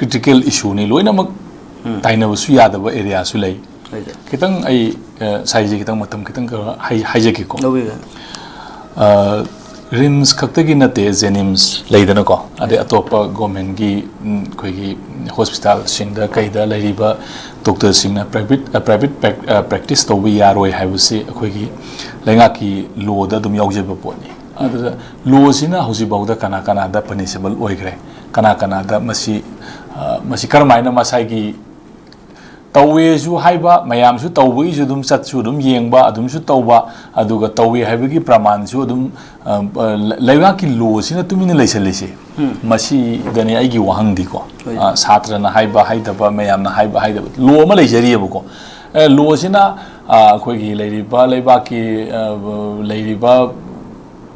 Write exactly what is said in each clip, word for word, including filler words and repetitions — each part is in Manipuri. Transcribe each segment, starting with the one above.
ꯏꯊꯤꯀꯦꯜ ꯏꯁꯨꯅꯤ, ꯂꯣꯏꯅꯃꯛ ꯇꯥꯏꯅꯕꯁꯨ ꯌꯥꯗꯕ ꯑꯦꯔꯤꯌꯥꯁꯨ ꯂꯩ꯫ ꯈꯤꯇꯪ ꯑꯩ ꯁꯥꯏꯁꯦ ꯈꯤꯇꯪ ꯃꯇꯝ ꯈꯤꯇꯪ ꯍꯥꯏꯖꯒꯦꯀꯣ꯫ ꯔꯤꯝꯁ ꯈꯛꯇꯒꯤ ꯅꯠꯇꯦ, ꯖꯦꯅꯤꯝꯁ ꯂꯩꯗꯅꯀꯣ, ꯑꯗꯩ ꯑꯇꯣꯞꯄ ꯒꯣꯔꯃꯦꯟꯒꯤ ꯑꯩꯈꯣꯏꯒꯤ ꯍꯣꯁꯄꯤꯇꯥꯜꯁꯤꯡꯗ ꯀꯩꯗ ꯂꯩꯔꯤꯕ ꯗꯣꯛꯇꯔꯁꯤꯡꯅ ꯄ꯭ꯔꯥꯏꯚꯦꯠ ꯄ꯭ꯔꯥꯏꯚꯦꯠ ꯄ꯭ꯔꯦꯛꯇꯤꯁ ꯇꯧꯕ ꯌꯥꯔꯣꯏ ꯍꯥꯏꯕꯁꯤ ꯑꯩꯈꯣꯏꯒꯤ ꯂꯩꯉꯥꯛꯀꯤ ꯂꯣꯗ ꯑꯗꯨꯝ ꯌꯥꯎꯖꯕ ꯄꯣꯠꯅꯤ꯫ ꯑꯗꯨꯗ ꯂꯣꯁꯤꯅ ꯍꯧꯖꯤꯛꯐꯥꯎꯗ ꯀꯅꯥ ꯀꯅꯥꯗ ꯄꯅꯤꯁꯦꯕꯜ ꯑꯣꯏꯈ꯭ꯔꯦ, ꯀꯅꯥ ꯀꯅꯥꯗ ꯃꯁꯤ ꯃꯁꯤ ꯀꯔꯝꯍꯥꯏꯅ ꯃꯁꯥꯒꯤ ꯇꯧꯋꯦꯁꯨ ꯍꯥꯏꯕ, ꯃꯌꯥꯝꯁꯨ ꯇꯧꯕꯒꯤꯁꯨ ꯑꯗꯨꯝ ꯆꯠꯁꯨ ꯑꯗꯨꯝ ꯌꯦꯡꯕ, ꯑꯗꯨꯝꯁꯨ ꯇꯧꯕ, ꯑꯗꯨꯒ ꯇꯧꯋꯦ ꯍꯥꯏꯕꯒꯤ ꯄ꯭ꯔꯃꯥꯟꯁꯨ ꯑꯗꯨꯝ ꯂꯩꯕꯥꯛꯀꯤ ꯂꯣꯁꯤꯅ ꯇꯨꯃꯤꯟꯅ ꯂꯩꯁꯜꯂꯤꯁꯦ꯫ ꯃꯁꯤꯗꯅꯦ ꯑꯩꯒꯤ ꯋꯥꯍꯪꯗꯤꯀꯣ꯫ ꯁꯥꯇ꯭ꯔꯅ ꯍꯥꯏꯕ ꯍꯥꯏꯗꯕ, ꯃꯌꯥꯝꯅ ꯍꯥꯏꯕ ꯍꯥꯏꯗꯕ, ꯂꯣ ꯑꯃ ꯂꯩꯖꯔꯤꯑꯕꯀꯣ꯫ ꯂꯣꯁꯤꯅ ꯑꯩꯈꯣꯏꯒꯤ ꯂꯩꯔꯤꯕ ꯂꯩꯕꯥꯛꯀꯤ ꯂꯩꯔꯤꯕ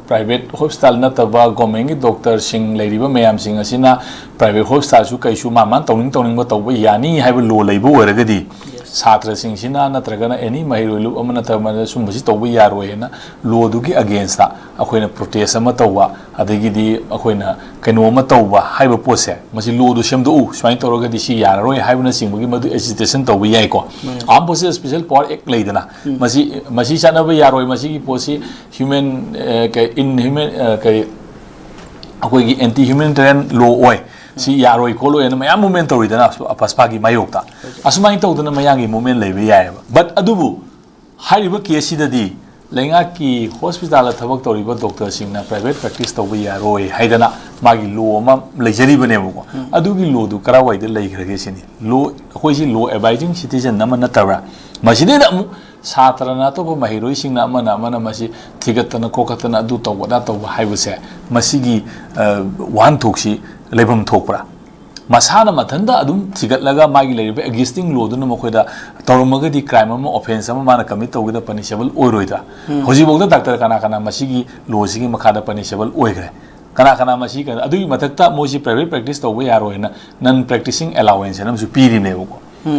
ꯄ꯭ꯔꯥꯏꯚꯦꯠ ꯍꯣꯁꯄꯤꯇꯥꯜ ꯅꯠꯇꯕ ꯒꯣꯔꯃꯦꯟꯒꯤ ꯗꯣꯛꯇꯔꯁꯤꯡ ꯂꯩꯔꯤꯕ ꯃꯌꯥꯝꯁꯤꯡ ꯑꯁꯤꯅ ꯄ꯭ꯔꯥꯏꯚꯦꯠ ꯍꯣꯁꯄꯤꯇꯥꯜꯁꯨ ꯀꯩꯁꯨ ꯃꯥ ꯃꯥꯅ ꯇꯧꯅꯤꯡ ꯇꯧꯅꯤꯡꯕ ꯇꯧꯕ ꯌꯥꯅꯤ ꯍꯥꯏꯕ ꯂꯣ ꯂꯩꯕ ꯑꯣꯏꯔꯒꯗꯤ, ꯁꯥꯇ꯭ꯔꯁꯤꯡꯁꯤꯅ ꯅꯠꯇ꯭ꯔꯒꯅ ꯑꯦꯅꯤ ꯃꯍꯩꯔꯣꯏ ꯂꯨꯞ ꯑꯃ ꯅꯠꯇꯕ ꯑꯃꯗ ꯁꯨꯝꯕꯁꯤ ꯇꯧꯕ ꯌꯥꯔꯣꯏ ꯍꯥꯏꯅ ꯂꯣꯗꯨꯒꯤ ꯑꯒꯦꯟꯁꯇ ꯑꯩꯈꯣꯏꯅ ꯄ꯭ꯔꯣꯇꯦꯁ ꯑꯃ ꯇꯧꯕ, ꯑꯗꯒꯤꯗꯤ ꯑꯩꯈꯣꯏꯅ ꯀꯩꯅꯣ ꯑꯃ ꯇꯧꯕ ꯍꯥꯏꯕ ꯄꯣꯠꯁꯦ, ꯃꯁꯤ ꯂꯣꯗꯨ ꯁꯦꯝꯗꯣꯛꯎ, ꯁꯨꯃꯥꯏꯅ ꯇꯧꯔꯒꯗꯤ ꯁꯤ ꯌꯥꯔꯔꯣꯏ ꯍꯥꯏꯕꯅꯆꯤꯡꯕꯒꯤ ꯃꯗꯨ ꯑꯦꯖꯤꯇꯦꯁꯟ ꯇꯧꯕ ꯌꯥꯏꯀꯣ꯫ ꯑꯥꯔꯝ ꯐꯣꯔꯁꯦꯁ ꯁ꯭ꯄꯦꯁꯦꯜ ꯄꯋꯥꯔ ꯑꯦꯛ ꯂꯩꯗꯅ, ꯃꯁꯤ ꯃꯁꯤ ꯆꯠꯅꯕ ꯌꯥꯔꯣꯏ, ꯃꯁꯤꯒꯤ ꯄꯣꯠꯁꯤ ꯍ꯭ꯌꯨꯃꯦꯟ ꯀꯩ ꯏꯟ ꯍ꯭ꯌꯨꯃꯦꯟ ꯀꯩ ꯑꯩꯈꯣꯏꯒꯤ ꯑꯦꯟꯇꯤ ꯍ꯭ꯌꯨꯃꯦꯅꯤꯇꯦꯔꯤꯌꯟ ꯂꯣ ꯑꯣꯏ, ꯁꯤ ꯌꯥꯔꯣꯏ ꯈꯣꯠꯂꯣꯏ ꯍꯥꯏꯅ ꯃꯌꯥꯝ ꯃꯨꯞꯃꯦꯟ ꯇꯧꯔꯤꯗꯅ ꯑꯄꯁꯄꯥꯒꯤ ꯃꯥꯌꯣꯛꯇ꯫ ꯑꯁꯨꯃꯥꯏꯅ ꯇꯧꯗꯅ ꯃꯌꯥꯡꯒꯤ ꯃꯨꯞꯃꯦꯟ ꯂꯩꯕ ꯌꯥꯏꯑꯕ꯫ ꯕꯠ ꯑꯗꯨꯕꯨ ꯍꯥꯏꯔꯤꯕ ꯀꯦꯁꯁꯤꯗꯗꯤ ꯂꯩꯉꯥꯛꯀꯤ ꯍꯣꯁꯄꯤꯇꯥꯜꯗ ꯊꯕꯛ ꯇꯧꯔꯤꯕ ꯗꯣꯛꯇꯔꯁꯤꯡꯅ ꯄ꯭ꯔꯥꯏꯚꯦꯠ ꯄ꯭ꯔꯦꯛꯇꯤꯁ ꯇꯧꯕ ꯌꯥꯔꯣꯏ ꯍꯥꯏꯗꯅ ꯃꯥꯒꯤ ꯂꯣ ꯑꯃ ꯂꯩꯖꯔꯤꯕꯅꯦꯕꯀꯣ꯫ ꯑꯗꯨꯒꯤ ꯂꯣꯗꯨ ꯀꯔꯥꯏꯋꯥꯏꯗ ꯂꯩꯈ꯭ꯔꯒꯦ ꯁꯤꯅꯤ꯫ ꯂꯣ, ꯑꯩꯈꯣꯏꯁꯤ ꯂꯣ ꯑꯦꯕꯥꯏꯗꯤꯡ ꯁꯤꯇꯤꯖꯟ ꯑꯃ ꯅꯠꯇꯕ꯭ꯔꯥ? ꯃꯁꯤꯗꯩꯗ ꯑꯃꯨꯛ ꯁꯥꯇ꯭ꯔꯅ, ꯑꯇꯣꯞꯄ ꯃꯍꯩꯔꯣꯏꯁꯤꯡꯅ, ꯑꯃꯅ ꯑꯃꯅ ꯃꯁꯤ ꯊꯤꯒꯠꯇꯅ ꯈꯣꯀꯠꯇꯅ ꯑꯗꯨ ꯇꯧꯕ ꯑꯗꯥ ꯇꯧꯕ ꯍꯥꯏꯕꯁꯦ, ꯃꯁꯤꯒꯤ ꯋꯥꯍꯟꯊꯣꯛꯁꯤ ꯂꯩꯐꯝ ꯊꯣꯛꯄ꯭ꯔꯥ? ꯃꯁꯥꯅ ꯃꯊꯟꯇ ꯑꯗꯨꯝ ꯊꯤꯒꯠꯂꯒ ꯃꯥꯒꯤ ꯂꯩꯔꯤꯕ ꯑꯦꯛꯖꯤꯁꯇꯤꯡ ꯂꯣꯗꯨꯅ ꯃꯈꯣꯏꯗ ꯇꯧꯔꯝꯃꯒꯗꯤ ꯀ꯭ꯔꯥꯏꯝ ꯑꯃ, ꯑꯣꯐꯦꯟꯁ ꯑꯃ ꯃꯥꯅ ꯀꯃꯤꯠ ꯇꯧꯒꯗ ꯄꯅꯤꯁꯦꯕꯜ ꯑꯣꯏꯔꯣꯏꯗ꯭ꯔꯥ? ꯍꯧꯖꯤꯛꯐꯥꯎꯗ ꯗꯥꯛꯇꯔ ꯀꯅꯥ ꯀꯅꯥ ꯃꯁꯤꯒꯤ ꯂꯣꯁꯤꯒꯤ ꯃꯈꯥꯗ ꯄꯅꯤꯁꯦꯕꯜ ꯑꯣꯏꯈ꯭ꯔꯦ? ꯀꯅꯥ ꯀꯅꯥ ꯃꯁꯤ ꯀꯩꯅꯣ, ꯑꯗꯨꯒꯤ ꯃꯊꯛꯇ ꯃꯣꯏꯁꯤ ꯄ꯭ꯔꯥꯏꯚꯦꯠ ꯄ꯭ꯔꯦꯛꯇꯤꯁ ꯇꯧꯕ ꯌꯥꯔꯣꯏꯅ ꯅꯟ ꯄ꯭ꯔꯦꯛꯇꯤꯁꯤꯡ ꯑꯦꯂꯥꯎꯋꯦꯟꯁ ꯍꯥꯏꯅ ꯑꯃꯁꯨ ꯄꯤꯔꯤꯅꯦꯕꯀꯣ꯫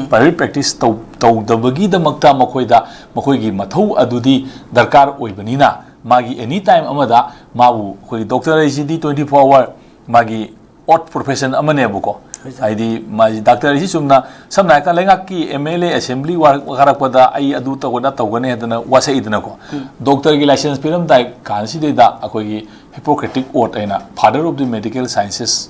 ꯄ꯭ꯔꯥꯏꯚꯦꯠ ꯄ꯭ꯔꯦꯛꯇꯤꯁ ꯇꯧ-, ꯇꯧꯗꯕꯒꯤꯗꯃꯛꯇ ꯃꯈꯣꯏꯗ ꯃꯈꯣꯏꯒꯤ ꯃꯊꯧ ꯑꯗꯨꯗꯤ ꯗꯔꯀꯥꯔ ꯑꯣꯏꯕꯅꯤꯅ, ꯃꯥꯒꯤ ꯑꯦꯅꯤ ꯇꯥꯏꯝ ꯑꯃꯗ ꯃꯥꯕꯨ ꯑꯩꯈꯣꯏꯒꯤ ꯗꯣꯛꯇꯔ ꯍꯥꯏꯁꯤꯗꯤ ꯇ꯭ꯋꯦꯟꯇꯤ ꯐꯣꯔ ꯑꯋꯥꯔ ꯃꯥꯒꯤ ꯑꯣꯠ ꯄ꯭ꯔꯣꯐꯦꯁꯟ ꯑꯃꯅꯦꯕꯀꯣ꯫ ꯍꯥꯏꯗꯤ ꯃꯥꯁꯤ ꯗꯥꯛꯇꯔꯁꯤ ꯆꯨꯝꯅ, ꯁꯝꯅ ꯍꯥꯏꯔꯀꯥꯟꯗ ꯂꯩꯉꯥꯛꯀꯤ ꯑꯦꯝ ꯑꯦꯜ ꯑꯦ ꯑꯦꯁꯦꯝꯕ꯭ꯂꯤ ꯋꯥꯔꯛ ꯋꯥꯔꯛꯄꯗ ꯑꯩ ꯑꯗꯨ ꯇꯧꯒꯅ ꯇꯧꯒꯅꯤ ꯍꯥꯏꯗꯅ ꯋꯥꯁꯛꯏꯗꯅꯀꯣ꯫ ꯗꯣꯛꯇꯔꯒꯤ ꯂꯥꯏꯁꯦꯟꯁ ꯄꯤꯔꯝꯗꯥꯏ ꯀꯥꯟꯁꯤꯗꯩꯗ ꯑꯩꯈꯣꯏꯒꯤ ꯍꯤꯄꯣꯀ꯭ꯔꯦꯇꯤꯛ ꯑꯣꯠ ꯍꯥꯏꯅ, father of the medical sciences,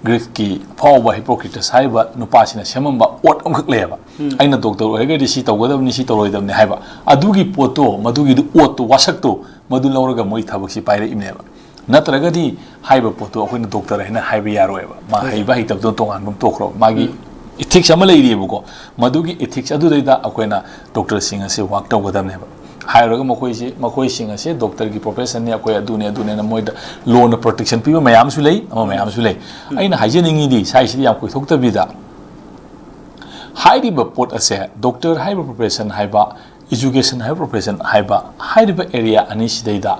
ꯒ꯭ꯔꯤꯛꯀꯤ ꯑꯐꯥꯎꯕ ꯍꯤꯄꯣꯀ꯭ꯔꯤꯇꯁ ꯍꯥꯏꯔꯤꯕ ꯅꯨꯄꯥꯁꯤꯅ ꯁꯦꯝꯃꯝꯕ ꯑꯣꯠ ꯑꯃꯈꯛ ꯂꯩꯌꯦꯕ꯫ ꯑꯩꯅ ꯗꯣꯛꯇꯔ ꯑꯣꯏꯔꯒꯗꯤ ꯁꯤ ꯇꯧꯒꯗꯕꯅꯤ, ꯁꯤ ꯇꯧꯔꯣꯏꯗꯕꯅꯤ ꯍꯥꯏꯕ, ꯑꯗꯨꯒꯤ ꯄꯣꯠꯇꯣ, ꯃꯗꯨꯒꯤꯗꯨ ꯑꯣꯠꯇꯣ, ꯋꯥꯁꯛꯇꯣ, ꯃꯗꯨ ꯂꯧꯔꯒ ꯃꯣꯏ ꯊꯕꯛꯁꯤ ꯄꯥꯏꯔꯛꯏꯕꯅꯦꯕ꯫ ꯅꯠꯇ꯭ꯔꯒꯗꯤ ꯍꯥꯏꯔꯤꯕ ꯄꯣꯠꯇꯣ ꯑꯩꯈꯣꯏꯅ ꯗꯣꯛꯇꯔ ꯍꯥꯏꯅ ꯍꯥꯏꯕ ꯌꯥꯔꯣꯏꯕ꯫ ꯃꯥ ꯍꯩꯕ ꯍꯩꯇꯕꯗꯣ ꯇꯣꯉꯥꯟꯕ ꯑꯃ ꯇꯣꯛꯈ꯭ꯔꯣ, ꯃꯥꯒꯤ ꯏꯊꯤꯛꯁ ꯑꯃ ꯂꯩꯔꯤꯑꯕꯀꯣ꯫ ꯃꯗꯨꯒꯤ ꯏꯊꯤꯛꯁ ꯑꯗꯨꯗꯩꯗ ꯑꯩꯈꯣꯏꯅ ꯗꯣꯛꯇꯔꯁꯤꯡ ꯑꯁꯦ ꯋꯥꯛ ꯇꯧꯒꯗꯕꯅꯦꯕ꯫ ꯍꯥꯏꯔꯨꯔꯒ ꯃꯈꯣꯏꯁꯤ, ꯃꯈꯣꯏꯁꯤꯡ ꯑꯁꯦ ꯗꯣꯛꯇꯔꯒꯤ ꯄ꯭ꯔꯣꯐꯦꯁꯟꯅꯤ, ꯑꯩꯈꯣꯏ ꯑꯗꯨꯅꯤ ꯑꯗꯨꯅꯦꯅ ꯃꯣꯏꯗ ꯂꯣꯅ ꯄ꯭ꯔꯣꯇꯦꯛꯁꯟ ꯄꯤꯕ ꯃꯌꯥꯝꯁꯨ ꯂꯩ, ꯑꯃ ꯃꯌꯥꯝꯁꯨ ꯂꯩ꯫ ꯑꯩꯅ ꯍꯥꯏꯖꯅꯤꯡꯉꯤꯗꯤ ꯁ꯭ꯋꯥꯏꯁꯤꯗꯤ ꯌꯥꯝ ꯀꯣꯏꯊꯣꯛꯇꯕꯤꯗ ꯍꯥꯏꯔꯤꯕ ꯄꯣꯠ ꯑꯁꯦ, ꯗꯣꯛꯇꯔ ꯍꯥꯏꯔꯤꯕ ꯄ꯭ꯔꯣꯐꯦꯁꯟ ꯍꯥꯏꯕ, ꯏꯖꯨꯀꯦꯁꯟ ꯍꯥꯏꯕ ꯄ꯭ꯔꯣꯐꯦꯁꯟ ꯍꯥꯏꯕ, ꯍꯥꯏꯔꯤꯕ ꯑꯦꯔꯤꯌꯥ ꯑꯅꯤꯁꯤꯗꯩꯗ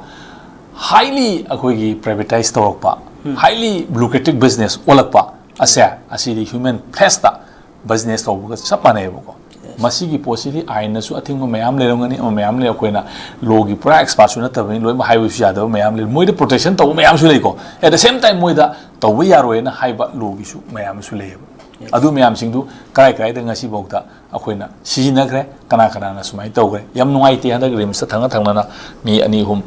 ꯍꯥꯏꯂꯤ ꯑꯩꯈꯣꯏꯒꯤ ꯄ꯭ꯔꯥꯏꯚꯦꯇꯥꯏꯁ ꯇꯧꯔꯛꯄ, ꯍꯥꯏꯂꯤ ꯂꯨꯀ꯭ꯔꯦꯇꯤꯞ ꯕꯤꯖꯤꯅꯦꯁ ꯑꯣꯜꯂꯛꯄ ꯑꯁꯦ, ꯑꯁꯤꯗꯤ ꯍ꯭ꯌꯨꯃꯦꯟ ꯐ꯭ꯂꯦꯁꯇ ꯕꯤꯖꯤꯅꯦꯁ ꯇꯧꯕꯒ ꯆꯞ ꯃꯥꯟꯅꯩꯕꯀꯣ꯫ ꯃꯁꯤꯒꯤ ꯄꯣꯠꯁꯤꯗꯤ ꯑꯥꯏꯟꯅꯁꯨ ꯑꯊꯤꯡꯕ ꯃꯌꯥꯝ ꯂꯩꯔꯝꯒꯅꯤ, ꯑꯃ ꯃꯌꯥꯝ ꯂꯩ꯫ ꯑꯩꯈꯣꯏꯅ ꯂꯣꯒꯤ ꯄꯨꯔꯥ ꯑꯦꯛꯁꯄꯥꯔꯠꯁꯨ ꯅꯠꯇꯕꯅꯤ, ꯂꯣꯏꯅꯃꯛ ꯍꯥꯏꯕꯁꯨ ꯌꯥꯗꯕ ꯃꯌꯥꯝ ꯂꯩ꯫ ꯃꯣꯏꯗ ꯄ꯭ꯔꯣꯇꯦꯛꯁꯟ ꯇꯧꯕ ꯃꯌꯥꯝꯁꯨ ꯂꯩꯀꯣ꯫ At the same time ꯃꯣꯏꯗ ꯇꯧꯕ ꯌꯥꯔꯣꯏꯅ ꯍꯥꯏꯕ ꯂꯣꯒꯤꯁꯨ ꯃꯌꯥꯝꯁꯨ ꯂꯩꯌꯦꯕ꯫ ꯑꯗꯨ ꯃꯌꯥꯝꯁꯤꯡꯗꯨ ꯀꯔꯥꯏ ꯀꯔꯥꯏꯗ ꯉꯁꯤꯐꯥꯎꯗ ꯑꯩꯈꯣꯏꯅ ꯁꯤꯖꯤꯟꯅꯈ꯭ꯔꯦ, ꯀꯅꯥ ꯀꯅꯥꯅ ꯁꯨꯃꯥꯏꯅ ꯇꯧꯈ꯭ꯔꯦ꯫ ꯌꯥꯝ ꯅꯨꯡꯉꯥꯏꯇꯦ, ꯍꯟꯗꯛ ꯔꯤꯝꯁꯇ ꯊꯪꯅ ꯊꯪꯅꯅ ꯃꯤ ꯑꯅꯤ ꯑꯍꯨꯝ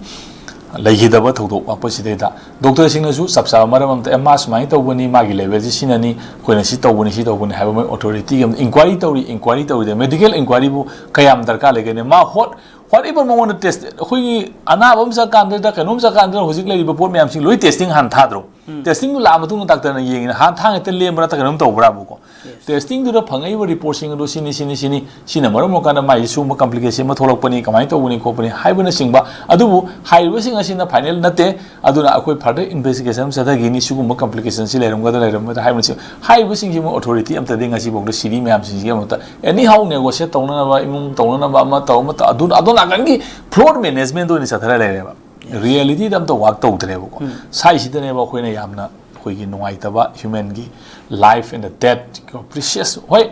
ꯂꯩꯈꯤꯗꯕ ꯊꯧꯗꯣꯛ ꯋꯥꯄꯣꯠꯁꯤꯗꯩꯗ ꯗꯣꯛꯇꯔꯁꯤꯡꯅꯁꯨ ꯆꯞ ꯆꯥꯕ ꯃꯔꯝ ꯑꯃꯇ, "ꯑꯦ, ꯃꯥ ꯁꯨꯃꯥꯏꯅ ꯇꯧꯕꯅꯤ, ꯃꯥꯒꯤ ꯂꯦꯚꯦꯜꯁꯤ ꯁꯤꯅꯅꯤ, ꯑꯩꯈꯣꯏꯅ ꯁꯤ ꯇꯧꯕꯅꯤ, ꯁꯤ ꯇꯧꯕꯅꯤ" ꯍꯥꯏꯕ ꯃꯣꯏ ꯑꯣꯊꯣꯔꯤꯇꯤꯒꯤ ꯑꯃ ꯏꯟꯀ꯭ꯋꯥꯏꯔꯤ ꯇꯧꯔꯤ꯫ ꯏꯟꯀ꯭ꯋꯥꯏꯔꯤ ꯇꯧꯔꯤꯗ ꯃꯦꯗꯤꯀꯦꯜ ꯏꯟꯀ꯭ꯋꯥꯏꯔꯤꯕꯨ ꯀꯌꯥꯝ ꯗꯔꯀꯥꯔ ꯂꯩꯒꯅꯤ? ꯃꯥ ꯍꯣꯠ ꯍꯣꯠ ꯏꯕ ꯃꯉꯣꯟꯗ ꯇꯦꯁ, ꯑꯩꯈꯣꯏꯒꯤ ꯑꯅꯥꯕ ꯑꯃ ꯆꯠꯀꯥꯟꯗ, ꯀꯩꯅꯣꯝ ꯆꯠꯀꯥꯟꯗ ꯍꯧꯖꯤꯛ ꯂꯩꯔꯤꯕ ꯄꯣꯠ ꯃꯌꯥꯝꯁꯤꯡ ꯂꯣꯏ ꯇꯦꯁꯇꯤꯡ ꯍꯥꯟꯅ ꯊꯥꯗ꯭ꯔꯣ? ꯇꯦꯁꯇꯤꯡꯗꯨ ꯂꯥꯛꯑ ꯃꯇꯨꯡꯗ ꯗꯥꯛꯇꯔꯅ ꯌꯦꯡꯉꯤꯅ ꯍꯥꯟ ꯊꯥꯡ ꯍꯦꯛꯇ ꯂꯦꯝꯕ ꯅꯠꯇ꯭ꯔꯒ ꯀꯩꯅꯣꯝ ꯇꯧꯕ꯭ꯔꯥꯕꯨꯀꯣ? ꯇꯦꯁꯇꯤꯡꯗꯨꯗ ꯐꯪꯉꯛꯏꯕ ꯔꯤꯄꯣꯔꯠꯁꯤꯡ ꯑꯗꯨ ꯁꯤꯅꯤ, ꯁꯤꯅꯤ, ꯁꯤꯅꯤ, ꯁꯤꯅ ꯃꯔꯝ ꯑꯣꯏꯔꯀꯥꯟꯗ ꯃꯥꯏꯁꯤ ꯁꯤꯒꯨꯝꯕ ꯀꯝꯄ꯭ꯂꯤꯀꯦꯁꯟ ꯑꯃ ꯊꯣꯛꯂꯛꯄꯅꯤ, ꯀꯃꯥꯏꯅ ꯇꯧꯕꯅꯤ ꯈꯣꯠꯄꯅꯤ ꯍꯥꯏꯕꯅꯆꯤꯡꯕ꯫ ꯑꯗꯨꯕꯨ ꯍꯥꯏꯔꯤꯕꯁꯤꯡ ꯑꯁꯤꯅ ꯐꯥꯏꯅꯦꯜ ꯅꯠꯇꯦ꯫ ꯑꯗꯨꯅ ꯑꯩꯈꯣꯏ ꯐꯔꯗꯔ ꯏꯟꯚꯦꯁꯇꯤꯒꯦꯁꯟ ꯑꯃ ꯆꯠꯊꯈꯤꯅꯤ, ꯁꯤꯒꯨꯝꯕ ꯀꯝꯄ꯭ꯂꯤꯀꯦꯁꯟꯁꯤ ꯂꯩꯔꯝꯒꯗ꯭ꯔꯥ ꯂꯩꯔꯝꯃꯣꯏꯗ꯭ꯔꯥ ꯍꯥꯏꯕꯅꯆꯤꯡꯕ꯫ ꯍꯥꯏꯔꯤꯕꯁꯤꯡꯁꯤ ꯃꯣꯏ ꯑꯣꯊꯣꯔꯤꯇꯤ ꯑꯝꯇꯗꯤ ꯉꯁꯤꯐꯥꯎꯗ ꯁꯤꯔꯤ ꯃꯌꯥꯝꯁꯤꯡꯁꯤꯒꯤ ꯑꯃꯠꯇ ꯑꯦꯅꯤ ꯍꯥꯎ ꯅꯦꯒꯣꯁꯤꯌꯦꯠ ꯇꯧꯅꯅꯕ, ꯏꯃꯨꯡ ꯇꯧꯅꯅꯕ, ꯑꯃ ꯇꯧ ꯑꯃ ꯇꯧ, ꯑꯗꯨ ꯑꯗꯣ ꯅꯥꯀꯟꯒꯤ ꯐ꯭ꯂꯣꯠ ꯃꯦꯅꯦꯖꯃꯦꯟꯗ ꯑꯣꯏꯅ ꯆꯠꯊꯔ ꯂꯩꯔꯦꯕ꯫ ꯔꯤꯌꯦꯂꯤꯇꯤꯗ ꯑꯝꯇ ꯋꯥꯛ ꯇꯧꯗ꯭ꯔꯦꯕꯀꯣ꯫ ꯁꯥꯏꯁꯤꯗꯅꯦꯕ ꯑꯩꯈꯣꯏꯅ ꯌꯥꯝꯅ ꯑꯩꯈꯣꯏꯒꯤ ꯅꯨꯡꯉꯥꯏꯇꯕ, ꯍ꯭ꯌꯨꯃꯦꯟꯒꯤ ꯂꯥꯏꯐ ꯑꯦꯟ ꯗ ꯗꯦꯠ ꯄ꯭ꯔꯤꯁꯤꯌꯁ꯫ ꯍꯣꯏ,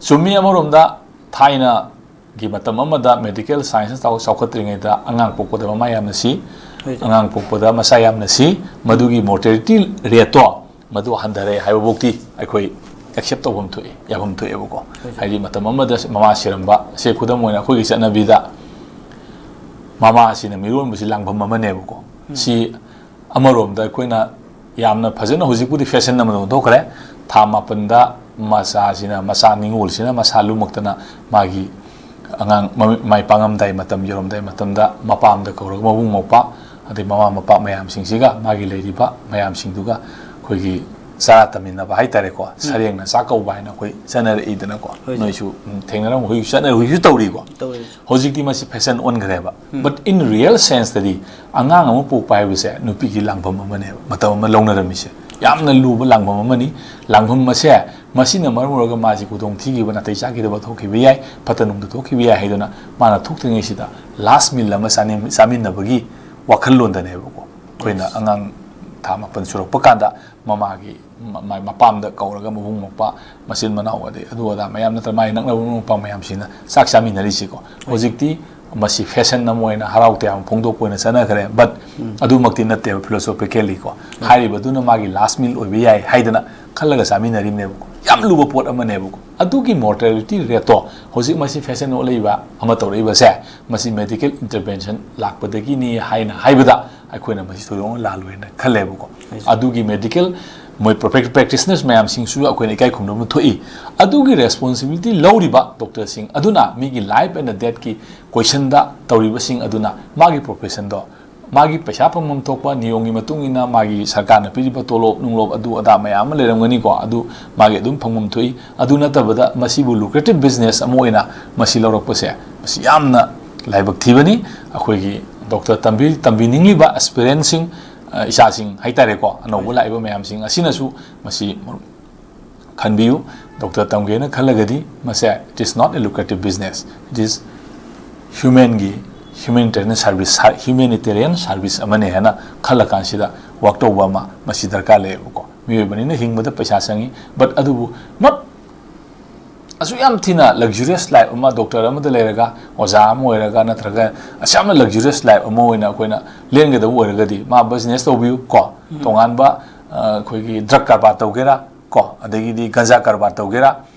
ꯆꯨꯝꯃꯤ, ꯑꯃꯔꯣꯝꯗ ꯊꯥꯏꯅꯒꯤ ꯃꯇꯝ ꯑꯃꯗ ꯃꯦꯗꯤꯀꯦꯜ ꯁꯥꯏꯟꯁꯅ ꯆꯥꯎ-, ꯆꯥꯎꯈꯠꯇ꯭ꯔꯤꯉꯩꯗ ꯑꯉꯥꯡ ꯄꯣꯛꯄꯗ ꯃꯃꯥ ꯌꯥꯝꯅ ꯁꯤ, ꯍꯣꯏ꯫ ꯑꯉꯥꯡ ꯄꯣꯛꯄꯗ ꯃꯆꯥ ꯌꯥꯝꯅ ꯁꯤ, ꯃꯗꯨꯒꯤ ꯃꯣꯔꯇꯦꯂꯤꯇꯤ ꯔꯦꯠꯇꯣ ꯃꯗꯨ ꯍꯟꯊꯔꯦ ꯍꯥꯏꯕꯐꯥꯎꯗꯤ ꯑꯩꯈꯣꯏ ꯑꯦꯛꯁꯦꯞ ꯇꯧꯐꯝ ꯊꯣꯛꯏ, ꯌꯥꯐꯝ ꯊꯣꯛꯑꯦꯕꯀꯣ꯫ ꯍꯥꯏꯗꯤ ꯃꯇꯝ ꯑꯃꯗ ꯃꯃꯥ ꯁꯤꯔꯝꯕ, ꯁꯦ ꯈꯨꯗꯝ ꯑꯣꯏꯅ ꯑꯩꯈꯣꯏꯒꯤ ꯆꯠꯅꯕꯤꯗ ꯃꯃꯥꯁꯤꯅ ꯃꯤꯔꯣꯟꯕꯁꯤ ꯂꯥꯡꯐꯝ ꯑꯃꯅꯦꯕꯀꯣ꯫ ꯁꯤ ꯑꯃꯔꯣꯝꯗ ꯑꯩꯈꯣꯏꯅ ꯌꯥꯝꯅ ꯐꯖꯅ ꯍꯧꯖꯤꯛꯄꯨꯗꯤ ꯐꯦꯁꯟ ꯑꯃꯗ ꯑꯣꯟꯊꯣꯛꯈ꯭ꯔꯦ꯫ ꯊꯥ ꯃꯥꯄꯟꯗ ꯃꯆꯥꯁꯤꯅ, ꯃꯆꯥ ꯅꯤꯉꯣꯜꯁꯤꯅ ꯃꯁꯥ ꯂꯨꯝꯃꯛꯇꯅ ꯃꯥꯒꯤ ꯑꯉꯥꯡ ꯃꯃꯤ-, ꯃꯥꯏ ꯄꯥꯡꯉꯝꯗꯥꯏ ꯃꯇꯝ ꯌꯧꯔꯝꯗꯥꯏ ꯃꯇꯝꯗ ꯃꯄꯥꯝꯗ ꯀꯧꯔꯒ ꯃꯕꯨꯡ ꯃꯧꯄ꯭ꯋꯥ ꯑꯗꯩ ꯃꯃꯥ ꯃꯄꯥ ꯃꯌꯥꯝꯁꯤꯡꯁꯤꯒ ꯃꯥꯒꯤ ꯂꯩꯔꯤꯕ ꯃꯌꯥꯝꯁꯤꯡꯗꯨꯒ ꯑꯩꯈꯣꯏꯒꯤ ꯆꯔꯥ ꯇꯝꯃꯤꯟꯅꯕ ꯍꯥꯏꯇꯥꯔꯦꯀꯣ, ꯁꯔꯦꯡꯅ ꯆꯥꯛ ꯀꯧꯕ ꯍꯥꯏꯅ ꯑꯩꯈꯣꯏ ꯆꯠꯅꯔꯛꯏꯗꯅꯀꯣ꯫ ꯍꯣꯏ, ꯁꯥꯔ꯫ ꯅꯣꯏꯁꯨ, ꯎꯝ, ꯊꯦꯡꯅꯔꯝ-, ꯍꯧꯖꯤꯛꯁꯨ ꯆꯠꯅꯔꯤ, ꯍꯧꯖꯤꯛꯁꯨ ꯇꯧꯔꯤꯀꯣ꯫ ꯇꯧꯔꯤ, ꯁꯥꯔ꯫ ꯍꯧꯖꯤꯛꯇꯤ ꯃꯁꯤ ꯐꯦꯁꯟ ꯑꯣꯟꯈ꯭ꯔꯦꯕ꯫ Um. But in real sense ꯇꯗꯤ ꯑꯉꯥꯡ ꯑꯃ ꯄꯣꯛꯄ ꯍꯥꯏꯕꯁꯦ ꯅꯨꯄꯤꯒꯤ ꯂꯥꯡꯐꯝ ꯑꯃꯅꯦꯕ, ꯃꯇꯝ ꯑꯃ ꯂꯧꯅꯔꯝꯃꯤꯁꯦ꯫ ꯌꯥꯝꯅ ꯂꯨꯕ ꯂꯥꯡꯐꯝ ꯑꯃꯅꯤ꯫ ꯂꯥꯡꯐꯝ ꯑꯁꯦ ꯃꯁꯤꯅ ꯃꯔꯝ ꯑꯣꯏꯔꯒ ꯃꯥꯁꯤ ꯈꯨꯗꯣꯡ ꯊꯤꯈꯤꯕ, ꯅꯥꯇꯩ ꯆꯥꯈꯤꯗꯕ ꯊꯣꯛꯈꯤꯕ ꯌꯥꯏ, ꯐꯠꯇ ꯅꯨꯡꯗ ꯊꯣꯛꯈꯤꯕ ꯌꯥꯏ ꯍꯥꯏꯗꯨꯅ ꯃꯥꯅ ꯊꯣꯛꯇ꯭ꯔꯤꯉꯩꯁꯤꯗ ꯂꯥꯁ ꯃꯤꯜ ꯑꯃ ꯆꯥꯅꯤꯡ-, ꯆꯥꯃꯤꯟꯅꯕꯒꯤ ꯋꯥꯈꯜꯂꯣꯟꯗꯅꯦꯕꯀꯣ꯫ ꯑꯩꯈꯣꯏꯅ ꯑꯉꯥꯡ ꯊꯥ ꯃꯥꯄꯟ ꯁꯨꯔꯛꯄ ꯀꯥꯟꯗ ꯃꯃꯥꯒꯤ ꯃ-, ꯃ-, ꯃꯄꯥꯝꯗ ꯀꯧꯔꯒ ꯃꯕꯨꯡ ꯃꯧꯄ꯭ꯋꯥ, ꯃꯆꯤꯟ ꯃꯅꯥꯎ, ꯑꯗꯩ ꯑꯗꯨ ꯑꯗꯥ ꯃꯌꯥꯝ ꯅꯠꯇ꯭ꯔ ꯃꯥꯒꯤ ꯅꯛꯅꯕ ꯃꯔꯨꯞ ꯃꯄꯥꯡ ꯃꯌꯥꯝꯁꯤꯅ ꯆꯥꯛ ꯆꯥꯃꯤꯟꯅꯔꯤꯁꯤꯀꯣ꯫ ꯍꯣꯏ꯫ ꯍꯧꯖꯤꯛꯇꯤ ꯃꯁꯤ ꯐꯦꯁꯟ ꯑꯃ ꯑꯣꯏꯅ ꯍꯔꯥꯎ ꯇꯌꯥꯝꯕ ꯐꯣꯡꯗꯣꯛꯄ ꯑꯣꯏꯅ ꯆꯠꯅꯈ꯭ꯔꯦ꯫ But ꯎꯝ꯫ ꯑꯗꯨꯃꯛꯇꯤ ꯅꯠꯇꯦꯕ, philosophically ꯀꯣ꯫ ꯎꯝ꯫ ꯍꯥꯏꯔꯤꯕꯗꯨꯅ ꯃꯥꯒꯤ ꯂꯥꯁ ꯃꯤꯜ ꯑꯣꯏꯕ ꯌꯥꯏ ꯍꯥꯏꯗꯅ ꯈꯜꯂꯒ ꯆꯥꯃꯤꯟꯅꯔꯤꯕꯅꯦꯕꯀꯣ꯫ ꯌꯥꯝ ꯂꯨꯕ ꯄꯣꯠ ꯑꯃꯅꯦꯕꯀꯣ꯫ ꯑꯗꯨꯒꯤ mortality rate ꯇꯣ ꯍꯧꯖꯤꯛ ꯃꯁꯤ ꯐꯦꯁꯟ ꯑꯣꯜꯂꯛꯏꯕ ꯑꯃ ꯇꯧꯔꯛꯏꯕꯁꯦ, ꯃꯁꯤ medical intervention ꯂꯥꯛꯄꯗꯒꯤꯅꯤ ꯍꯥꯏꯅ ꯍꯥꯏꯕꯗ ꯑꯩꯈꯣꯏꯅ ꯃꯁꯤ ꯊꯣꯏꯗꯣꯛꯅ ꯂꯥꯜꯂꯣꯏꯅ ꯈꯜꯂꯦꯕꯀꯣ꯫ ꯍꯣꯏ, ꯁꯥꯔ꯫ ꯑꯗꯨꯒꯤ medical, ꯃꯣꯏ prophet-, practitioners ꯃꯌꯥꯝꯁꯤꯡꯁꯨ ꯑꯩꯈꯣꯏꯅ ꯏꯀꯥꯏ ꯈꯨꯝꯅꯕ ꯊꯣꯛꯏ꯫ ꯑꯗꯨꯒꯤ responsibility ꯂꯧꯔꯤꯕ doctor ꯁꯤꯡ ꯑꯗꯨꯅ ꯃꯤꯒꯤ life and death ꯀꯤ question ꯗ ꯇꯧꯔꯤꯕꯁꯤꯡ ꯑꯗꯨꯅ ꯃꯥꯒꯤ profession ꯗꯣ, ꯃꯥꯒꯤ ꯄꯩꯁꯥ ꯐꯪꯐꯝ ꯊꯣꯛꯄ ꯅꯤꯌꯣꯝꯒꯤ ꯃꯇꯨꯡ ꯏꯟꯅ ꯃꯥꯒꯤ ꯁꯔꯀꯥꯔꯅ ꯄꯤꯔꯤꯕ ꯇꯣꯂꯣꯞ ꯅꯨꯡꯂꯣꯞ ꯑꯗꯨ ꯑꯗꯥ ꯃꯌꯥꯝ ꯑꯃ ꯂꯩꯔꯝꯒꯅꯤꯀꯣ, ꯑꯗꯨ ꯃꯥꯒꯤ ꯑꯗꯨꯝ ꯐꯪꯐꯝ ꯊꯣꯛꯏ꯫ ꯑꯗꯨ ꯅꯠꯇꯕꯗ ꯃꯁꯤꯕꯨ lucrative business ꯑꯃ ꯑꯣꯏꯅ ꯃꯁꯤ ꯂꯧꯔꯛꯄꯁꯦ, ꯃꯁꯤ ꯌꯥꯝꯅ ꯂꯥꯏꯕꯛ ꯊꯤꯕꯅꯤ꯫ ꯑꯩꯈꯣꯏꯒꯤ doctor ꯇꯝꯕꯤ-, ꯇꯝꯕꯤꯅꯤꯡꯂꯤꯕ aspirant ꯁꯤꯡ, ꯑ, ꯏꯆꯥꯁꯤꯡ ꯍꯥꯏꯇꯥꯔꯦꯀꯣ, ꯑꯅꯧꯕ ꯂꯥꯛꯏꯕ ꯃꯌꯥꯝꯁꯤꯡ ꯑꯁꯤꯅꯁꯨ ꯃꯁꯤ ꯈꯟꯕꯤꯌꯨ꯫ Doctor ꯇꯝꯒꯦꯅ ꯈꯜꯂꯒꯗꯤ ꯃꯁꯦ, it is not a lucrative business, it is human ꯒꯤ, humanitarian service, ꯁꯥ-, humanitarian service ꯑꯃꯅꯦ ꯍꯥꯏꯅ ꯈꯜꯂꯀꯥꯟꯁꯤꯗ work ꯇꯧꯕ ꯑꯃ ꯃꯁꯤ ꯗꯔꯀꯥꯔ ꯂꯩꯌꯦꯕꯀꯣ꯫ ꯃꯤꯑꯣꯏꯕꯅꯤꯅ ꯍꯤꯡꯕꯗ ꯄꯩꯁꯥ ꯆꯪꯉꯤ, but ꯑꯗꯨꯕꯨ not ꯑꯁꯨꯛ ꯌꯥꯝ ꯊꯤꯅ luxurious life ꯑꯃ doctor ꯑꯃꯗ ꯂꯩꯔꯒ, ꯑꯣꯖꯥ ꯑꯃ ꯑꯣꯏꯔꯒ, ꯅꯠꯇ꯭ꯔꯒ ꯑꯁꯨꯛ ꯌꯥꯝꯅ luxurious life ꯑꯃ ꯑꯣꯏꯅ ꯑꯩꯈꯣꯏꯅ ꯂꯦꯟꯒꯗꯕ ꯑꯣꯏꯔꯒꯗꯤ, ꯃꯥ business ꯇꯧꯕꯤꯌꯨ ꯀꯣ, ꯎꯝ꯫ ꯇꯣꯉꯥꯟꯕ, ꯑ, ꯑꯩꯈꯣꯏꯒꯤ ꯗ꯭ꯔꯒ ꯀꯔꯕꯥꯔ ꯇꯧꯒꯦꯔꯥ, ꯀꯣ, ꯑꯗꯒꯤꯗꯤ ꯒꯟꯖꯥ ꯀꯔꯕꯥꯔ ꯇꯧꯒꯦꯔꯥ,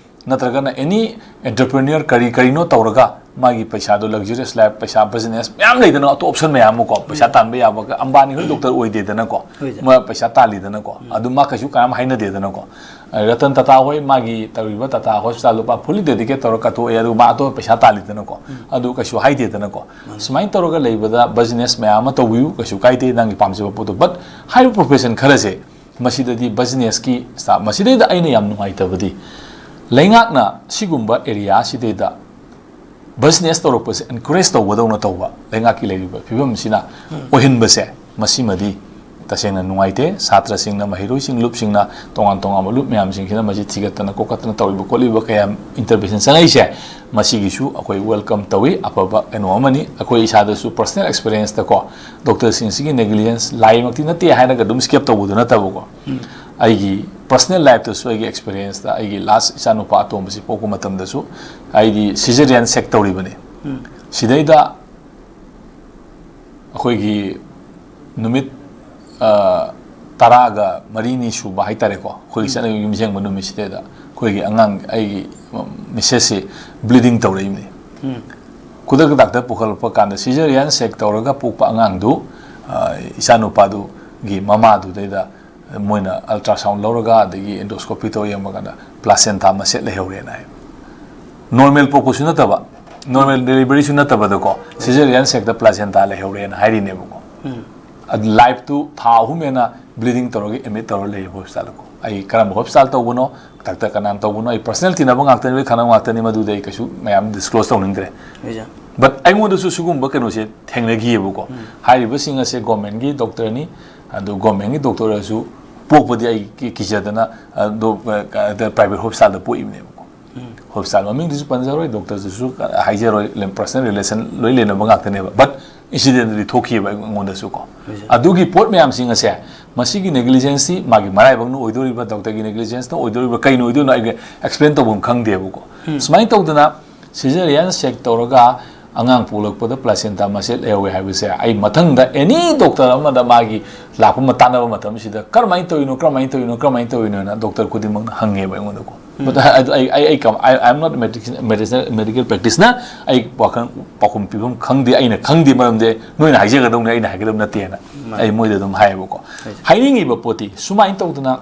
ꯅꯠꯇ꯭ꯔꯒꯅ ꯑꯦꯅꯤ ꯑꯦꯟꯇꯔꯄ꯭ꯔꯤꯅ꯭ꯌꯔ ꯀꯔꯤ ꯀꯔꯤꯅꯣ ꯇꯧꯔꯒ ꯃꯥꯒꯤ ꯄꯩꯁꯥꯗꯣ ꯂꯛꯖꯔꯤꯌꯁ ꯂꯥꯏꯐ, ꯄꯩꯁꯥ, ꯕꯤꯖꯤꯅꯦꯁ ꯃꯌꯥꯝ ꯂꯩꯗꯅ, ꯑꯇꯣꯞ ꯑꯣꯞꯁꯟ ꯃꯌꯥꯝ ꯑꯃ, ꯀꯣ, ꯄꯩꯁꯥ ꯎꯝ꯫ ꯇꯥꯟꯕ ꯌꯥꯕ꯫ ꯑꯝꯕꯥꯅꯤ ꯍꯣꯏ ꯗꯣꯛꯇꯔ ꯑꯣꯏꯗꯦꯗꯅꯀꯣ, ꯍꯣꯏ, ꯁꯥꯔ꯫ ꯃꯥ ꯄꯩꯁꯥ ꯇꯥꯜꯂꯤꯗꯅꯀꯣ, ꯎꯝ꯫ ꯑꯗꯨ ꯃꯥ ꯀꯩꯁꯨ ꯀꯌꯥꯝ ꯍꯥꯏꯅꯗꯦꯗꯅꯀꯣ꯫ ꯔꯇꯟ ꯇꯥꯇꯥ ꯍꯣꯏ ꯃꯥꯒꯤ ꯇꯧꯔꯤꯕ ꯇꯥꯇꯥ ꯍꯣꯁꯄꯤꯇꯥꯜ ꯂꯨꯄꯥ ꯐꯨꯜꯂꯤ ꯗꯦꯗꯤꯀꯦꯠ ꯇꯧꯔꯒ ꯀꯠꯊꯣꯛꯑꯦ, ꯑꯗꯨꯒ ꯃꯥ ꯑꯇꯣꯞꯄ ꯄꯩꯁꯥ ꯇꯥꯜꯂꯤꯗꯅꯀꯣ, ꯎꯝ꯫ ꯑꯗꯨ ꯀꯩꯁꯨ ꯍꯥꯏꯗꯦꯗꯅꯀꯣ꯫ ꯃꯥꯅꯤ꯫ ꯁꯨꯃꯥꯏꯅ ꯇꯧꯔꯒ ꯂꯩꯕꯗ ꯕꯤꯖꯤꯅꯦꯁ ꯃꯌꯥꯝ ꯑꯃ ꯇꯧꯕꯤꯌꯨ, ꯀꯩꯁꯨ ꯀꯥꯏꯗꯦ, ꯅꯪꯒꯤ ꯄꯥꯝꯖꯕ ꯄꯣꯠꯇꯣ꯫ ꯕꯠ ꯍꯥꯏꯔꯤꯕ ꯄ꯭ꯔꯣꯐꯦꯁꯟ ꯈꯔꯁꯦ, ꯃꯁꯤꯗꯗꯤ ꯕꯤꯖꯤꯅꯦꯁꯀꯤ ꯁ꯭ꯇꯥꯐ, ꯃꯁꯤꯗꯩꯗ ꯑꯩꯅ ꯌꯥꯝ ꯅꯨꯡꯉꯥꯏꯇꯕꯗꯤ, ꯂꯩꯉꯥꯛꯅ ꯁꯤꯒꯨꯝꯕ ꯑꯦꯔꯤꯌꯥꯁꯤꯗꯩꯗ ꯕꯤꯖꯤꯅꯦꯁ ꯇꯧꯔꯛꯄꯁꯦ ꯑꯦꯟꯀꯔꯦꯖ ꯇꯧꯕꯗꯧꯅ ꯇꯧꯕ ꯂꯩꯉꯥꯛꯀꯤ ꯂꯩꯔꯤꯕ ꯐꯤꯕꯝꯁꯤꯅ ꯎꯝ꯫ ꯑꯣꯏꯍꯟꯕꯁꯦ, ꯃꯁꯤꯃꯗꯤ ꯇꯁꯦꯡꯅ ꯅꯨꯡꯉꯥꯏꯇꯦ꯫ ꯁꯥꯇ꯭ꯔꯁꯤꯡꯅ, ꯃꯍꯩꯔꯣꯏꯁꯤꯡ, ꯂꯨꯞꯁꯤꯡꯅ, ꯇꯣꯉꯥꯟ ꯇꯣꯉꯥꯟꯕ ꯂꯨꯞ ꯃꯌꯥꯝꯁꯤꯡꯁꯤꯅ ꯃꯁꯤ ꯊꯤꯒꯠꯇꯅ ꯈꯣꯀꯠꯇꯅ ꯇꯧꯔꯤꯕ ꯈꯣꯠꯂꯤꯕ ꯀꯌꯥ ꯏꯟꯇꯔꯚꯦꯟꯁꯟ ꯆꯪꯉꯛꯏꯁꯦ, ꯃꯁꯤꯒꯤꯁꯨ ꯑꯩꯈꯣꯏ ꯋꯦꯜꯀꯝ ꯇꯧꯏ, ꯑꯐꯕ ꯀꯩꯅꯣ ꯑꯃꯅꯤ꯫ ꯑꯩꯈꯣꯏ ꯏꯁꯥꯗꯁꯨ ꯄꯔꯁꯅꯦꯜ ꯑꯦꯛꯁꯄꯤꯔꯤꯌꯦꯟꯁꯇꯀꯣ, ꯗꯣꯛꯇꯔꯁꯤꯡꯁꯤꯒꯤ ꯅꯦꯒꯂꯤꯖꯦꯟꯁ ꯂꯥꯏꯃꯛꯇꯤ ꯅꯠꯇꯦ ꯍꯥꯏꯔꯒ ꯑꯗꯨꯝ ꯁ꯭ꯀꯦꯞ ꯇꯧꯕꯗꯨ ꯅꯠꯇꯕꯀꯣ, ꯎꯝ꯫ ꯑꯩꯒꯤ ꯄꯔꯁꯅꯦꯜ ꯂꯥꯏꯐꯇꯁꯨ, ꯑꯩꯒꯤ ꯑꯦꯛꯁꯄꯤꯔꯤꯌꯦꯟꯁꯇ, ꯑꯩꯒꯤ ꯂꯥꯁ ꯏꯆꯥꯅꯨꯄꯥ ꯑꯇꯣꯝꯕꯁꯤ ꯄꯣꯛꯄ ꯃꯇꯝꯗꯁꯨ ꯑꯩꯗꯤ ꯁꯤꯖꯔꯤꯌꯟ ꯁꯦꯛ ꯇꯧꯔꯤꯕꯅꯤ꯫ ꯎꯝ꯫ ꯁꯤꯗꯩꯗ ꯑꯩꯈꯣꯏꯒꯤ ꯅꯨꯃꯤꯠ, ꯑ, ꯇꯔꯥꯒ ꯃꯔꯤꯅꯤ ꯁꯨꯕ ꯍꯥꯏꯇꯥꯔꯦꯀꯣ, ꯑꯩꯈꯣꯏꯒꯤ ꯎꯝ꯫ ꯆꯠꯅꯕꯤ ꯌꯨꯝ ꯁꯦꯡꯕ ꯅꯨꯃꯤꯠꯁꯤꯗꯩꯗ ꯑꯩꯈꯣꯏꯒꯤ ꯑꯉꯥꯡ, ꯑꯩꯒꯤ ꯃꯤꯁꯦꯁꯁꯤ ꯕ꯭ꯂꯤꯗꯤꯡ ꯇꯧꯔꯛꯏꯕꯅꯤ꯫ ꯎꯝ꯫ ꯈꯨꯗꯛꯇ ꯗꯥꯛꯇꯔ ꯄꯨꯈꯠꯂꯛꯄ ꯀꯥꯟꯗ ꯁꯤꯖꯔꯤꯌꯟ ꯁꯦꯛ ꯇꯧꯔꯒ ꯄꯣꯛꯄ ꯑꯉꯥꯡꯗꯨ, ꯑ, ꯏꯆꯥꯅꯨꯄꯥꯗꯨꯒꯤ ꯃꯃꯥꯗꯨꯗꯩꯗ ꯃꯣꯏꯅ ꯑꯜꯇ꯭ꯔꯥꯁꯥꯎꯟ ꯂꯧꯔꯒ, ꯑꯗꯒꯤ ꯑꯦꯟꯗꯣꯁꯀꯣꯄꯤ ꯇꯧꯔ ꯌꯦꯡꯕ ꯀꯥꯟꯗ ꯄ꯭ꯂꯥꯁꯦꯟꯇꯥ ꯃꯆꯦꯠ ꯂꯩꯍꯧꯔꯦꯅ ꯍꯥꯏ꯫ ꯅꯣꯔꯃꯦꯜ ꯄꯣꯛꯄꯁꯨ ꯅꯠꯇꯕ, ꯅꯣꯔꯃꯦꯜ ꯗꯦꯂꯤꯚꯔꯤꯁꯨ ꯅꯠꯇꯕꯗꯀꯣ, ꯁꯤꯖꯔꯤꯌꯟ ꯁꯦꯛꯇ ꯄ꯭ꯂꯥꯁꯦꯟꯇꯥ ꯂꯩꯍꯧꯔꯦꯅ ꯍꯥꯏꯔꯤꯅꯦꯕꯀꯣ꯫ ꯎꯝ꯫ ꯑꯗꯨ ꯂꯥꯏꯐꯇꯨ ꯊꯥ ꯑꯍꯨꯝ ꯍꯦꯟꯅ ꯕ꯭ꯂꯤꯗꯤꯡ ꯇꯧꯔꯒ ꯑꯦꯗꯃꯤꯠ ꯇꯧꯔ ꯂꯩꯌꯦꯕ ꯍꯣꯁꯄꯤꯇꯥꯜꯗꯀꯣ꯫ ꯑꯩ ꯀꯔꯝꯕ ꯍꯣꯁꯄꯤꯇꯥꯜ ꯇꯧꯕꯅꯣ, ꯗꯥꯛꯇꯔ ꯀꯅꯥꯅ ꯇꯧꯕꯅꯣ, ꯑꯩ ꯄꯔꯁꯅꯦꯜ ꯇꯤꯟꯅꯕ ꯉꯥꯛꯇꯅꯤ, ꯂꯣꯏ ꯈꯪꯅꯕ ꯉꯥꯛꯇꯅꯤ, ꯃꯗꯨꯗꯤ ꯑꯩ ꯀꯩꯁꯨ ꯃꯌꯥꯝ ꯗꯤꯁꯀ꯭ꯂꯣꯖ ꯇꯧꯅꯤꯡꯗ꯭ꯔꯦ꯫ ꯍꯣꯏ, ꯁꯥꯔ꯫ ꯕꯠ ꯑꯩꯉꯣꯟꯗꯁꯨ ꯁꯤꯒꯨꯝꯕ ꯀꯩꯅꯣꯁꯦ ꯊꯦꯡꯅꯈꯤꯑꯕꯀꯣ꯫ ꯎꯝ꯫ ꯍꯥꯏꯔꯤꯕꯁꯤꯡ ꯑꯁꯦ ꯒꯣꯔꯃꯦꯟꯒꯤ ꯗꯣꯛꯇꯔꯅꯤ, ꯑꯗꯨ ꯒꯣꯔꯃꯦꯟꯒꯤ ꯗꯣꯛꯇꯔ ꯑꯣꯏꯔꯁꯨ ꯄꯣꯛꯄꯗꯤ ꯑꯩ ꯀꯤ-, ꯀꯤꯖꯗꯅ, ꯑ, ꯗꯣ-, ꯑ, ꯄ꯭ꯔꯥꯏꯚꯦꯠ ꯍꯣꯁꯄꯤꯇꯥꯜꯗ ꯄꯣꯛꯏꯕꯅꯦꯕꯀꯣ꯫ ꯎꯝ꯫ ꯍꯣꯁꯄꯤꯇꯥꯜ ꯃꯃꯤꯡꯗꯨꯁꯨ ꯄꯟꯖꯔꯣꯏ, ꯗꯣꯛꯇꯔꯗꯨꯁꯨ ꯍꯥꯏꯖꯔꯣꯏ, ꯄꯔꯁꯅꯦꯜ ꯔꯤꯂꯦꯁꯟ ꯂꯣꯏ ꯂꯩꯅꯕ ꯉꯥꯛꯇꯅꯦꯕ꯫ ꯕꯠ ꯏꯟꯁꯤꯗꯦꯟꯗꯨꯗꯤ ꯊꯣꯛꯈꯤꯑꯕ ꯑꯩꯉꯣꯟꯗꯁꯨ ꯀꯣ꯫ ꯍꯣꯏ, ꯁꯥꯔ꯫ ꯑꯗꯨꯒꯤ ꯄꯣꯠ ꯃꯌꯥꯝꯁꯤꯡ ꯑꯁꯦ, ꯃꯁꯤꯒꯤ ꯅꯦꯒ꯭ꯂꯤꯖꯦꯟꯁꯇꯤ ꯃꯥꯒꯤ ꯃꯔꯥꯏꯕꯛꯅ ꯑꯣꯏꯗꯣꯔꯤꯕ꯭ꯔꯥ, ꯗꯣꯛꯇꯔꯒꯤ ꯅꯦꯒ꯭ꯂꯤꯖꯦꯟꯁꯅ ꯑꯣꯏꯗꯣꯔꯤꯕ꯭ꯔꯥ, ꯀꯩꯅ ꯑꯣꯏꯗꯣꯏꯅꯣ, ꯑꯩꯒ ꯑꯦꯛꯁꯄ꯭ꯂꯦꯟ ꯇꯧꯐꯝ ꯈꯪꯗꯦꯕꯀꯣ꯫ ꯎꯝ꯫ ꯁꯨꯃꯥꯏꯅ ꯇꯧꯗꯅ ꯁꯤꯖꯔꯤꯌꯟ ꯁꯦꯛ ꯇꯧꯔꯒ ꯑꯉꯥꯡ ꯄꯣꯛꯂꯛꯄꯗ placenta ꯃꯆꯦꯠ ꯂꯩꯍꯧꯋꯦ ꯍꯥꯏꯕꯁꯦ ꯑꯩ ꯃꯊꯪꯗ any doctor ꯑꯃꯗ ꯃꯥꯒꯤ ꯂꯥꯛꯄ ꯑꯃ ꯇꯥꯟꯅꯕ ꯃꯇꯝꯁꯤꯗ ꯀꯔꯝꯍꯥꯏꯅ ꯇꯧꯔꯤꯅꯣ, ꯀꯔꯝꯍꯥꯏꯅ ꯇꯧꯔꯤꯅꯣ, ꯀꯔꯝꯍꯥꯏꯅ ꯇꯧꯔꯤꯅꯣꯅ doctor ꯈꯨꯗꯤꯡꯃꯛꯅ ꯍꯪꯉꯦꯕ ꯑꯩꯉꯣꯟꯗꯀꯣ꯫ But ꯑꯗꯨ ꯑꯩ ꯑꯩ ꯑꯩ ꯀꯝ- I I am not medical practice ꯅ ꯑꯩ ꯋꯥꯈꯜ ꯄꯥꯎꯈꯨꯝ ꯄꯤꯐꯝ ꯈꯪꯗꯦ꯫ ꯑꯩꯅ ꯈꯪꯗꯦ ꯃꯔꯝꯗꯤ ꯅꯣꯏꯅ ꯍꯥꯏꯖꯒꯗꯧꯅꯤ, ꯑꯩꯅ ꯍꯥꯏꯒꯗꯕ ꯅꯠꯇꯦꯅ ꯑꯩ ꯃꯣꯏꯗ ꯑꯗꯨꯝ ꯍꯥꯏꯌꯦꯕꯀꯣ꯫ ꯍꯥꯏꯅꯤꯡꯉꯤꯕ ꯄꯣꯠꯇꯤ ꯁꯨꯃꯥꯏꯅ ꯇꯧꯗꯅ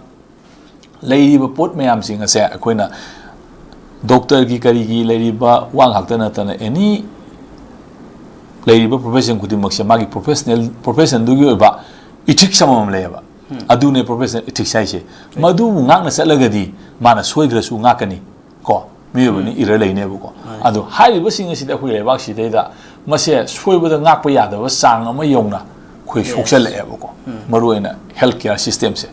ꯂꯩꯔꯤꯕ ꯄꯣꯠ ꯃꯌꯥꯝꯁꯤꯡ ꯑꯁꯦ ꯑꯩꯈꯣꯏꯅ doctor ꯒꯤ ꯀꯔꯤꯒꯤ ꯂꯩꯔꯤꯕ ꯋꯥ ꯉꯥꯛꯇ ꯅꯠꯇꯅ any ꯂꯩꯔꯤꯕ profession ꯈꯨꯗꯤꯡꯃꯛꯁꯦ ꯃꯥꯒꯤ professional profession ꯗꯨꯒꯤ ꯑꯣꯏꯕ ethics ꯑꯃꯃꯝ ꯂꯩꯌꯦꯕ꯫ ꯑꯗꯨꯅꯦ professional ethics ꯍꯥꯏꯁꯦ꯫ ꯃꯗꯨꯕꯨ ꯉꯥꯛꯅ ꯆꯠꯂꯒꯗꯤ ꯃꯥꯅ ꯁꯣꯏꯈ꯭ꯔꯁꯨ ꯉꯥꯛꯀꯅꯤ ꯀꯣ, ꯃꯤꯑꯣꯏꯕꯅꯤ, ꯏꯔ ꯂꯩꯅꯦꯕꯀꯣ꯫ ꯑꯗꯣ ꯍꯥꯏꯔꯤꯕꯁꯤꯡ ꯑꯁꯤꯗꯤ ꯑꯩꯈꯣꯏ ꯂꯩꯕꯥꯛꯁꯤꯗꯩꯗ ꯃꯁꯦ ꯁꯣꯏꯕꯗ ꯉꯥꯛꯄ ꯌꯥꯗꯕ ꯆꯥꯡ ꯑꯃ ꯌꯧꯅ ꯑꯩꯈꯣꯏ ꯁꯣꯛꯆꯜꯂꯛꯑꯦꯕꯀꯣ꯫ ꯃꯔꯨꯑꯣꯏꯅ health care system ꯁꯦ꯫